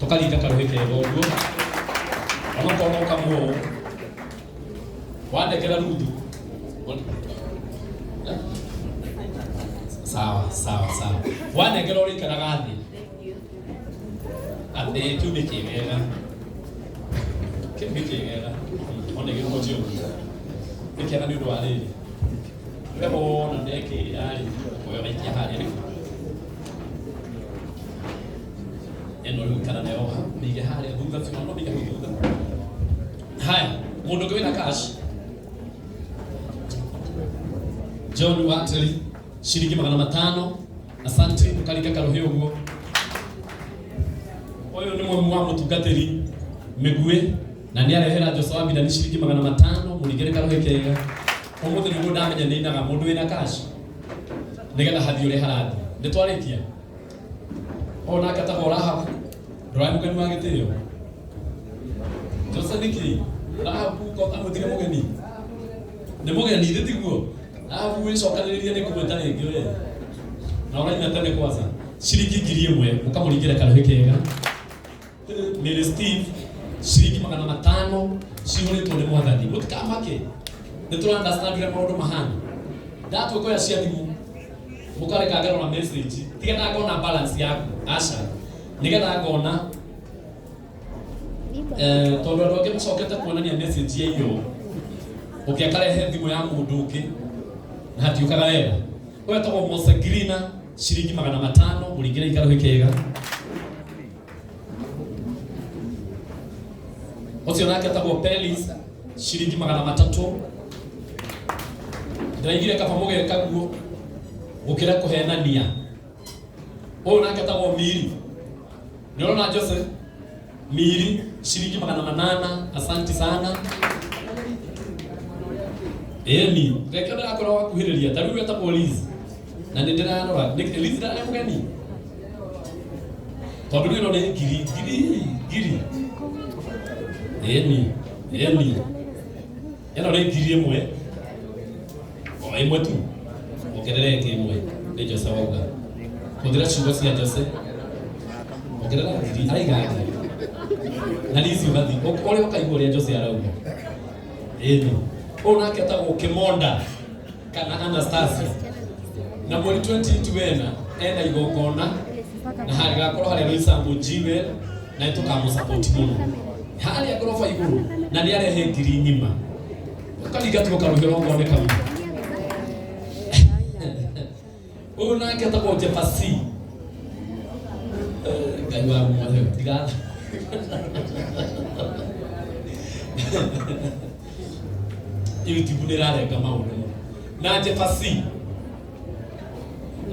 Tũkaringa karũhĩ kega ũguo. Onokorwo no kamwe ũũ. Wandekera Ruthu. Sawa, sawa, sawa. Wanengera ũrĩikaraga thĩ. Atĩ kĩu nĩ kĩgega. Kĩu nĩ kĩgega. One gĩko ũguo. Nĩ kĩega nĩ ũndũ wa rĩrĩ. We wona ndekĩra rĩ, ũkoya ũgaikia harĩa rĩu. Ĩno rĩu ikara nayo ha, mĩige harĩa thutha biũ, no mĩige hau thutha. Haya, mũndũ ũngĩ wĩna cash? John Wateri, ciringi 500. Asante, ũkaringa karũhĩ ũguo. Ũyũ nĩ mwamu wa mũtungatĩri Mĩguĩ na nĩ arehera Jose wa Mbirani ciringi 500 mũringĩre karũhĩ kega. Ũmũthĩ nĩguo ndamenya nĩ inaga mũndũ wĩna cash nĩgetha hathiĩ ũrĩa harathiĩ. Nĩ twarĩkia? Ũyũ nake etagwo Rahabu, ndũrarĩ mũgeni wa gĩtĩo. Jose nĩkĩ? Rahabu ko amwĩtire mũgeni? Nĩ mũgeni ithe tiguo? Rahabu wĩcokanĩrĩrie nĩ kũgwĩta rĩngĩ we. Na ũraina tene kwanza. Ciringi 1000 mũkamũringĩra karũhĩ kega. Mary Steve ciringi 500 cihũrĩtwo nĩ mwathani. Mũtikamake. Nĩ tũra understand ũrĩa maũndũ mahana. Ndatua kuoya cia thimũ mũkareka ngarora message tigetha ngona balance yaku aca nigetha ngona tondũ andũ angĩ macokete kuonania message ya iyo ũngĩ akarehe thimũ ya mũndũ ũngĩ na hatiũkaga wega. Ũyũ etagwo Mose Grina ciringi 500 mũringĩre ikarũhĩ kega. Ũcio nake etagwo Pelis ciringi 300. Ndĩraigire kaba mũgeka guo gũkĩra kũhenania. Ũyũ nake etagwo Miri. Nĩ ũrona Joseph Miri ciringi 800. Asanti sana. Ĩni reke ndĩrakorwo wakuhĩrĩria ta rĩu etagwo Liz na nĩ ndĩrarora Liz ndarĩ mũgeni tondũ rĩu ĩno nĩ ngiri ngiri ngiri. Ĩni ĩni ĩno nĩ 1000 o ĩmwe tu ongerera ĩngĩ ĩmwe nĩ Jose wauga. Hũthĩra ciugo cia Jose, ongerera ngiri araiga ngiri na Liz ũgathi ũrĩa ũkaigua ũrĩa Jose arauga. Ĩni ũyũ nake etagwo Kĩmonda kana Anastasia na mweri 22 ena igongona na harĩgakorwo harĩa Roysambu Jewel na nĩ tũkamũsapoti mũno harĩa ngoroba igũrũ na nĩ arehe ngiri ng'ima ũkaringa tuo karũhĩ rongone kamwe. Ũyũ nake etagwo Jefasi. Ngai wa muothe tigatha YouTube nĩ ĩrarenga maũndũ mũno. Na Jefasi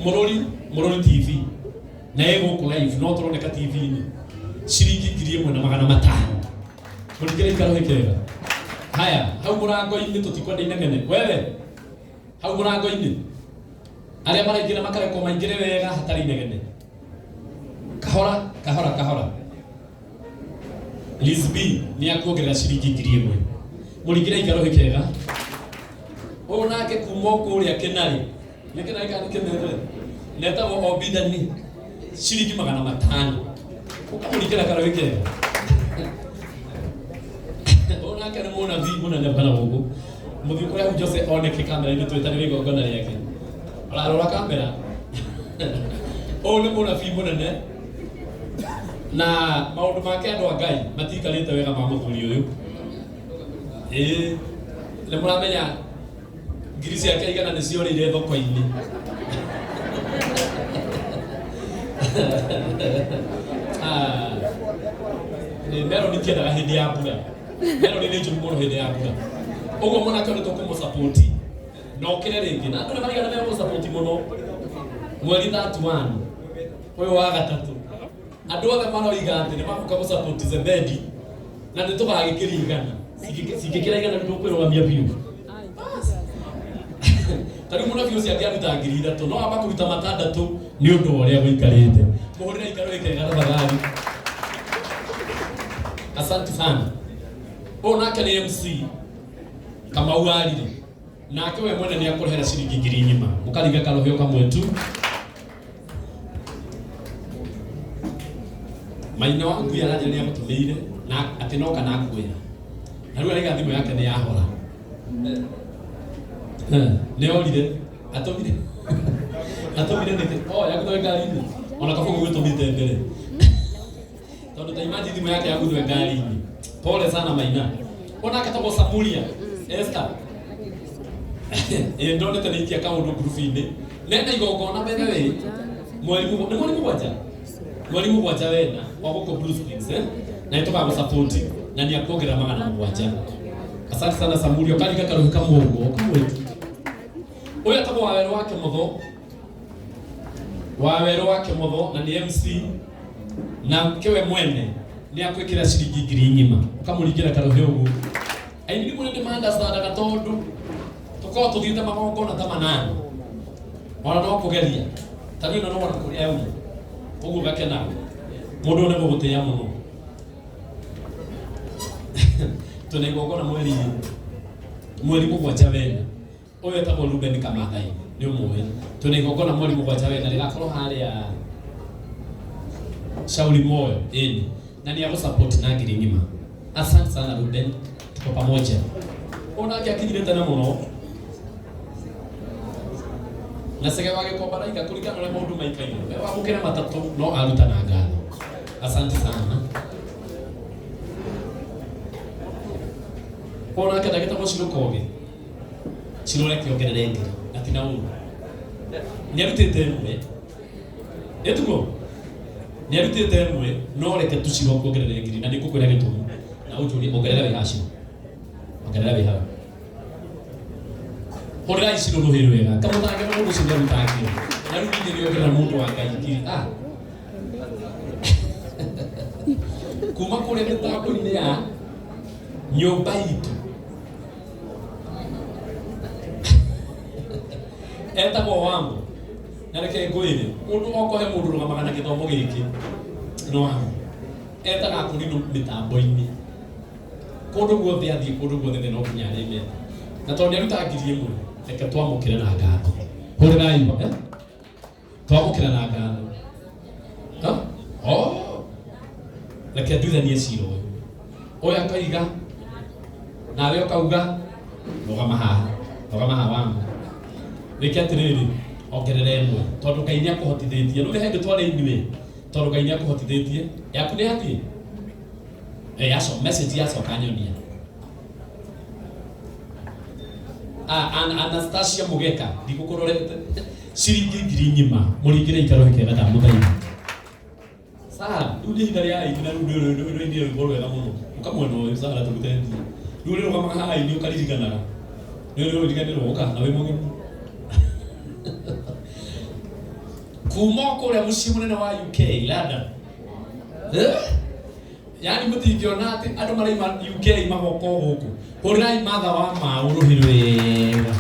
Mũrũri Mũrũri TV na ĩ gũkũ live no tũroneka TV-inĩ ciringi 1500 mũringĩre ikarũhĩ kega. Haya, hau mũrango-inĩ tũtikwenda inegene wewe hau mũrango-inĩ arĩa maraingĩra makarekwo maingĩre wega hatarĩ inegene kahora kahora kahora. Liz B nĩ akuongerera ciringi 1000 mũringĩre ikarũhĩ kega. Ũyũ nake kuma kũrĩa Kĩnarĩ nĩ Kĩnarĩ kana nĩ Kĩmere netagwo Obidani ciringi 500 ũkamũringĩra karũhĩ kega. Ũyũ nake nĩ mũnabii mũnene kana gũkũ mũthiĩ kũrĩa hau Jose oneke kamera-inĩ twĩtanĩre igongona rĩake ũrarora kamera. Ũyũ nĩ mũnabii mũnene na maũndũ make andũ a Ngai matiikarĩte wega ma mũthuri ũyũ. Ĩĩ nĩ mũramenya ngiri ciake igana nĩ ciorĩire thoko-inĩ. Ah, meroni itiendaga hĩndĩ ya mbura. Meroni nĩ njũru mũno hĩndĩ ya mbura. Ũguo mwanake ũyũ nĩ tũkũmũsapoti na ũkĩre rĩngĩ na andũ nĩ marigana megũsapoti mũno mweri 31 ũyũ wa gatatũ. Andũ othe maroiga atĩ nĩ magũka gũsapoti Zebedi na nĩ tũgagĩkĩria igana cingĩkĩra igana nĩ tũkwĩrũgamia biũ. Ta rĩu mũnabii ũcio angĩaruta 3000 no amba kũruta 600 nĩ ũndũ wa ũrĩa gũikarĩte. Mũhũrĩre ikaro ĩkega tafadhali. Asante sana. Ũyũ nake nĩ MC Kamau Warire nake we mwene nĩ akũrehera ciringi ngiri ng'ima mũkaringa karũhĩ o kamwe tu. Maina wa ngui aranjĩra nĩ agũtũmĩire na atĩ no kana akuoya. Na rĩu araiga thimũ yake nĩ yahora. Nĩ orire. Atũmire. Atũmire nĩkĩ? Oh, yaguthwe ngari-inĩ. Ona kaba gũgĩtũmĩte mbere. Tondũ ta imagine thimũ yake yaguthwe ngari-inĩ. Pole sana Maina. Ona aketagwo Samuria. Esther. Ĩ ndonete nĩ ikia kaũndũ ngurubu-inĩ. Nenda igongona by the way. Mweri nĩ mweri mũgwanja. Mweri mũgwanja wena wa gũkũ Blue Springs eh? Na nĩ support na nĩ akuongerera 700. Asante sana Samuria, ũkaringa karũhĩ kamwe ũguo ũkamwĩtu. Ũyũ etagwo Wawerũ wa Kĩmotho. Wawerũ wa Kĩmotho na nĩ MC na kiwe mwene nĩ akwĩkĩra ciringi ngiri ng'ima ũkamũringĩra karũhĩ ũguo. Aini nĩ nĩ mandastandaga tondũ tũkoragwo tũthiĩte magongona ta manana ona no kũgeria ta rĩu ĩno nĩwona kũrĩa yauma ũguo gakena mũndũ ũyũ nĩ gũgũtĩĩa mũno. Twĩna igongona mweri mũgwanja wena. Ũyũ etagwo Ruben Kamathai nĩ ũmũĩ. Twĩna igongona mweri mũgwanja wena rĩgakorwo harĩa Shauri Moyo ĩni na nĩ agũ-support na ngiri ng'ima. Asante sana Ruben, tuko pamoja. Onake akinyire tene mũno na cege wa gĩkomba raiga kũringana na ũrĩa maũndũ maikaire we wamũkĩre matatũ no aruta na ngatho. Asante sana. Onake ndagĩtagwo Shiro Koge. Shiro reke ongerere ngiri na ti na ũru. Nĩ arutĩte ĩmwe. Ĩtugo nĩ arutĩte ĩmwe no reke tu Shiro kuongerere ngiri na nĩ ngũkwĩra gĩtũmi na ũnjũrie ongerera wĩ haha Shiro. Ongerera wĩ hau. Hũrĩrai Shiro rũhĩ rwega. Kamũthange na mũndũ ũcio nĩaruta ngiri. Na rĩu ningĩ nĩongerera mũndũ wa Ngai ngiri. Ah. Kuma kũrĩa mĩtambo-inĩ ya nyũmba itũ. Etagwo Wambo. Na reke ngwĩre, mũndũ okohe mũndũ rũgamaga na gĩthomo gĩkĩ nĩ Wambo. Etaga akũrinũ mĩtambo-inĩ. Kũndũ guothe athiĩ kũndũ guothe thĩ no nginya arĩmeta. Na tondũ nĩaruta ngiri ĩmwe, reke twamũkĩre na ngatho. Hũrĩrai eh? Twamũkĩre na ngatho. Ha? Oh. Reke nduithanie cira ũyũ. Ũyũ akaiga, nawe ũkauga, rũgama haha, rũgama haha Wambo. Wĩke atĩrĩrĩ, ongerera ĩmwe, tondũ Ngai nĩ akũhotithĩtie. Rĩu hĩndĩ twarĩ inyuĩ, tondũ Ngai nĩ akũhotithĩtie. Yaku nĩ yathiĩ? Eh, yaco, message yacoka nyonia. Anastasia Mugeka, ndigũkũrorete. Ciringi ngiri ng'ima, mũringĩre ikarũhĩ kega ndamũthaitha. Sara, rĩu nĩ ihinda rĩa aini na rĩu nĩ ũrũinire rwĩmbo rwega mũno. Ũka mwena ũyũ Sara tũrute mbia. Rĩu ũrĩrũgamaga haha aini ũkaririkanaga. Nĩ ũrĩriganĩrwo ũka na wĩ mũgeni. Kuma kũrĩa mũciĩ mũnene wa UK, London. Eh? Yaani mũtingĩona atĩ andũ maraima UK magoka o gũkũ. Hũrĩrai matha wa maũ rũhĩ rwega.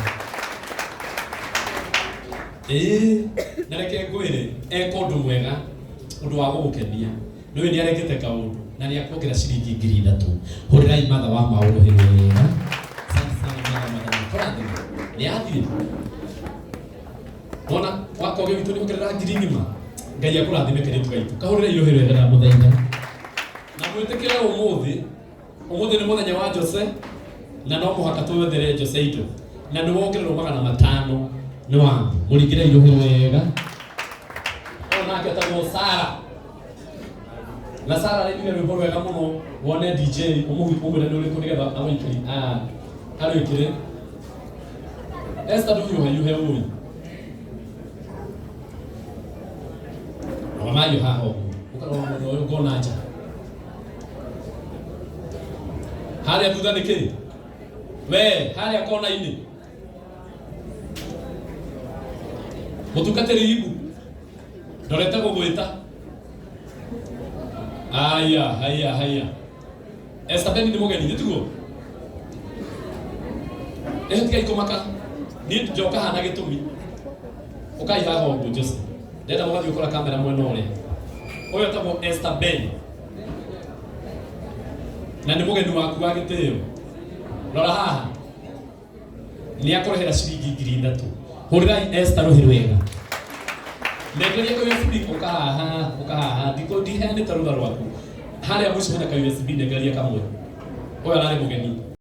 Ĩĩ, na reke ngwĩre, eka ũndũ mwega, ũndũ wa gũgũkenia. Nĩũĩ nĩ arekete kaũndũ na nĩ akuongerera ciringi ngiri ithatũ. Hũrĩrai matha wa maũ rũhĩ rwega. Asante sana matha mwathani akũrathime. Nĩ athiĩ. Wona wakoge witũ nĩ ongerera ngiri ng'ima. Ngai akũrathime kairĩtu gaitũ. Kahũrĩrai rũhĩ rwega ndamũthaitha. Na mwĩtĩkĩre ũmũthĩ, ũmũthĩ nĩ mũthenya wa Jose na no mũhaka twethere Jose indo. Na nĩ wongererwo 500 nĩ wangu. Mũringĩre rũhĩ rwega. Ũyũ nake etagwo Sara. Na Sara arĩnire rwĩmbo rwega mũno wone DJ ũmwĩre nĩ ũrĩkũ nĩgetha arũikĩri arwĩkĩre. Esther ndũhiũhahiũhe ũĩ. Rũgamai haha ũguo. Ũkarora mwena ũyũ ngona nja. Harĩa thutha nĩ kĩĩ? We, harĩa kona-inĩ. Mũtungatĩri Ibu. Ndorete gũgwĩta. Aya, haya, haya. Esther Beni nĩ mũgeni, nĩ tiguo? Ĩhĩ tigai kũmaka. Niĩ njoka haha na gĩtũmi. Ũkai haha ũguo Jose. Ndĩrenda mũgathiĩ gũkora kamera mwena ũrĩa. Ũyũ etagwo Esther Ben. Na nĩ mũgeni waku wa gĩtĩo. Rora haha. Nĩ akũrehera ciringi ngiri ithatũ. Hũrĩrai Esther rũhĩ rwega. Nengeria ka USB. Ũka haha, ũka haha. Ndikũ ndiheanĩte rũtha rwaku. Harĩa mũico hena ka USB, nengeria kamwe. Ũyũ ararĩ mũgeni.